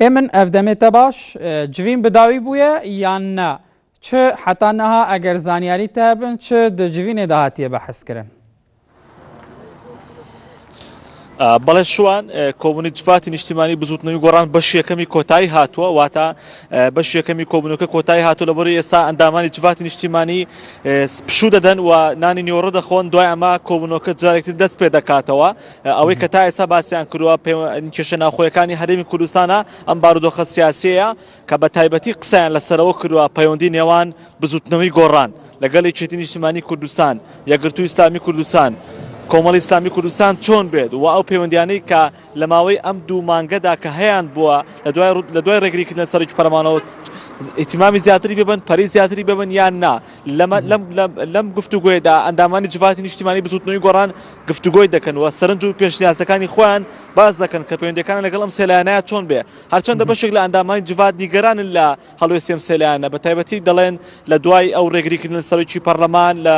هێمن ئەڤ دەمێ تە باش جڤین بداوی بوویە یان نا؟ چ حەتا نها ئەگەر زانیاری تە هەبن چ د جڤینێ دا هاتیە بەحس کرن؟ بەڵێ شوان کۆبوونی جڤاتی نیشتیمانی بزوتنەوەی گۆڕان بەش یەکەمی کۆتایی هاتووە واتە بەش یەکەمی کۆبوونەکە کۆتایی هاتوو لە بەری ئێستا ئەندامانی جڤاتی نیشتیمانی پشوو دەدەن و نانی نیوەڕۆ دەخۆن دوای ئەمە کۆبوونەوەکە جارێکتر دەست پێ دەکاتەوە ئەوەی کە تا ئێستا باسیان کردووە کێشە ناوخۆیەکانی هەرێمی کوردستانە ئەم بارودۆخە سیاسیەیە کە بە تایبەتی قسەیان لەسەرەوە کردووە پەیوەندی نێوان بزوتنەوەی گۆڕان لەگەڵ یەکێتی نیشتیمانی کوردستان، یەکگرتووی ئیسلامی کوردستان، کۆمەڵی ئیسلامی کوردستان چۆن بێت و ئەو پەیوەندیانەی کە لە ماوەی ئەم دوو مانگەدا کە هەیان بووە لە دوای لە دوای ڕێگریکردن لە سەرۆکی پەرلەمانەوە ئیتیمامی زیاتری ببن پەری زیاتری ببن یان نا لەمە لەم لەم گفتوگۆیەدا ئەندامانی جڤاتی نیشتیمانی بزوتنەوەی گۆڕان گفتوگۆی دەکەن و سەرنج و پێشنیازەکانی خۆیان باس دەکەن کە پەیوەندیەکان لەگەڵ ئەم سێ لایەنە چۆن بێ هەرچەندە بەشێک لە ئەندامانی جڤات نیگەرانن لە هەڵوێستی ئەم سێ لایەنە بە تایبەتی دەڵێن لە دوای ئەو ڕێگریکردن لە سەرۆکی پەرلەمان لە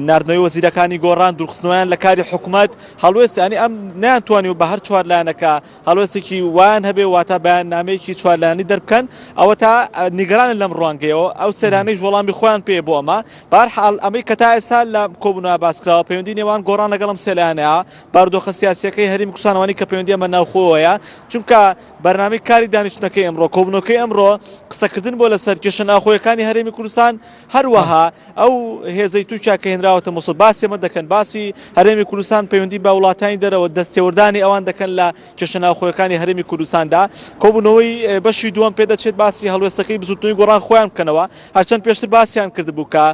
ناردنەوەی وەزیرەکانی گۆڕان دوورخستنەوەیان لە کاری حکومەت هەڵوێست ینی ئەم نەیانتوانی و بە هەر چوار لایەنەکە هەڵوێستێکی وایان هەبێ واتە بەیاننامەیەکی چوار لایەنی دەربکەن ئەوە تا نیگەرانن لەم ڕوانگەیەوە ئەو سەرانەیش وەڵامی خۆیان پێ بۆ ئەمە بەهەرحاڵ ئەمەی کە تا ئێستا لە کۆبوونەوە باس کراوە پەیوەندی نێوان گۆڕان لەگەڵ ئەم سێ لایەنەیە بارودۆخە سیاسیەکەی هەرێمی کوردستان ئەوانەی کە پەیوەندیان بە ناوخۆوەیە چونکە بەرنامەی کاری دانیشتنەکەی ئەمڕۆ کۆبوونەوەکەی ئەمڕۆ قسەکردن بۆ لەسەر کێشە ناوخۆیەکانی هەرێمی کوردستان هەروەها ئەو هێزەی تورکیا کە هێنراوەتە موسڵ باسی ئەمە دەکەن باسی هەرێمی کوردستان پەیوەندی بە وڵاتانی دەرەوە دەستێوەردانی ئەوان دەکەن لە کێشە ناوخۆیەکانی هەرێمی کوردستاندا کۆبوونەوەی بەشی دووەم پێدەچێت باسی هەڵوێستەکەی بزوتنەوەی گۆڕان خۆیان بکەنەوە هەرچەند پێشتر باسیان کردبوو کە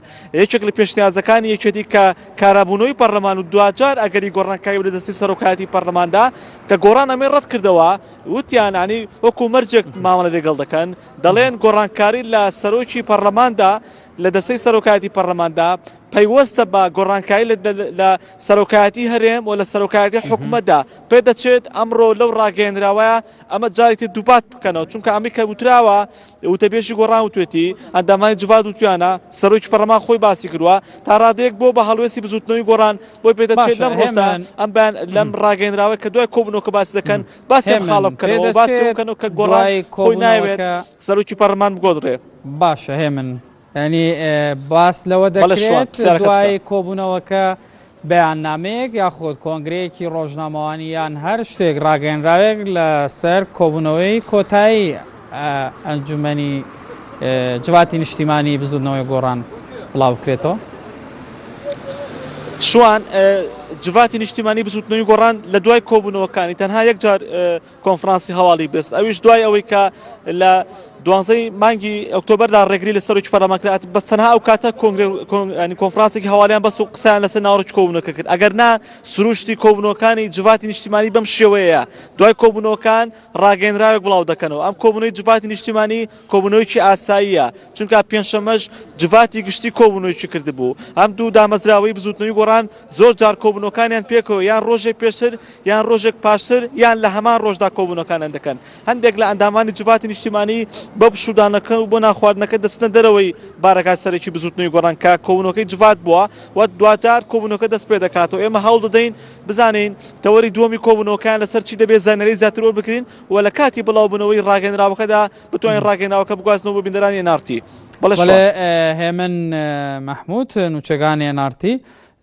یەکێک لە پێشنیازەکانی یەکێتی کە کارابوونەوەی پەرلەمان و دواجار ئەگەری گۆڕانکاری لە دەستی سەرۆکایەتی پەرلەماندا کە گۆڕان ئەمەی ڕەت کردەوە وتیان ینی وەکو مەرجێک مامەڵە لەگەڵ دەکەن دەڵێن گۆڕانکاری لە سەرۆکی پەرلەماندا لە دەستەی سەرۆکایەتی پەرلەماندا پەیوەستە بە گۆڕانکاری لە سەرۆکایەتی هەرێم و لە سەرۆکایەتی حکومەتدا پێدەچێت ئەمڕۆ لەو ڕاگەیەنراوەیە ئەمە جارێکی تر دووپات بکەنەوە چونکە ئەمەی کە وتراوە وتەبێژی گۆڕان وتوێتی ئەندامانی جڤات وتویانە سەرۆکی پەرلەمان خۆی باسی کردووە تا ڕادەیەک بۆ بە هەڵوێستی بزوتنەوەی گۆڕان بۆی پێدەچێت باشە لەم ڕۆژدا هێمن ئەم بەیان لەم ڕاگەیەنراوەی کە دوای کۆبوونەوەکە باسی دەکەن باسی ئەم هێمن خاڵە بکەنەوە و باسی ئەوە پێدەچێت بکەنەوە کە گۆڕان دوای خۆی نایەوێت کۆبوونەوەکە سەرۆکی پەرلەمان بگۆڕدرێ. باشە هێمن یانی باس لەوە بەڵێ شوان دەکرێت پرسیارەکەت بکە. دوای کۆبوونەوەکە بەیاننامەیەک یاخود کۆنگرەیەکی ڕۆژنامەوانی یان هەر شتێک ڕاگەیەنراوێک لەسەر کۆبوونەوەی کۆتایی ئەنجومەنی جڤاتی نیشتیمانی بزوتنەوەی گۆڕان بڵاوبکرێتەوە؟ شوان، جڤاتی نیشتیمانی بزوتنەوەی گۆڕان لە دوای کۆبوونەوەکانی تەنها یەک جار کۆنفرانسی هەواڵی بست ئەویش دوای ئەوەی کە لە دوانزەی مانگی ئۆکتۆبەردا ڕێگری لە سەرۆکی پەرلەمان کرا بەس تەنها ئەو کاتە کۆنگرە کۆنفرانسێکی هەواڵیان بەست و قسەیان لەسەر ناوەڕۆکی کۆبوونەوەکە کرد ئەگەر نا سروشتی کۆبوونەوەکانی جڤاتی نیشتیمانی بەم شێوەیە دوای کۆبوونەوەکان ڕاگەیەنراوێک بڵاو دەکەنەوە ئەم کۆبوونەوەی جڤاتی نیشتیمانی کۆبوونەوەیەکی ئاساییە چونکە پێنجشەممەش جڤاتی گشتی کۆبوونەوەیەکی کردبوو ئەم دوو دامەزراوەی بزووتنەوەی گۆڕان زۆر جار کۆبوونەوەکانیان پێکەوە یان ڕۆژێک پێشتر یان ڕۆژێک پاشتر یان لە هەمان ڕۆژدا کۆبوونەوەکانیان دەکەن. هەندێک لە ئەندامانی جڤاتی نیشتیمانی بۆ پشوودانەکە و بۆ نانخواردنەکە دەچنە دەرەوەی بارەگای سەرەکی بزووتنەوەی گۆڕان کە کۆبوونەوەکەی جڤات بووە و دواجار کۆبوونەوەکە دەست پێدەکاتەوە. ئێمە هەوڵ دەدەین بزانین تەوەری دووەمی کۆبوونەوەکەیان لەسەر چی دەبێت زانیاری زیاتر وەربگرین و لە کاتی بڵاوبوونەوەی ڕاگەیەنراوەکەدا بتوانین ڕاگەیەنراوەکە بگوازنەوە بۆ بینەرانی ئێن ئاڕ تی. بەڵێ بەڵێ شوان. هێمن مەحمود نوچەگانی ئێن ئاڕ تی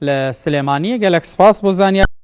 لە سلێمانی گەلەک سپاس بۆ زانیاری.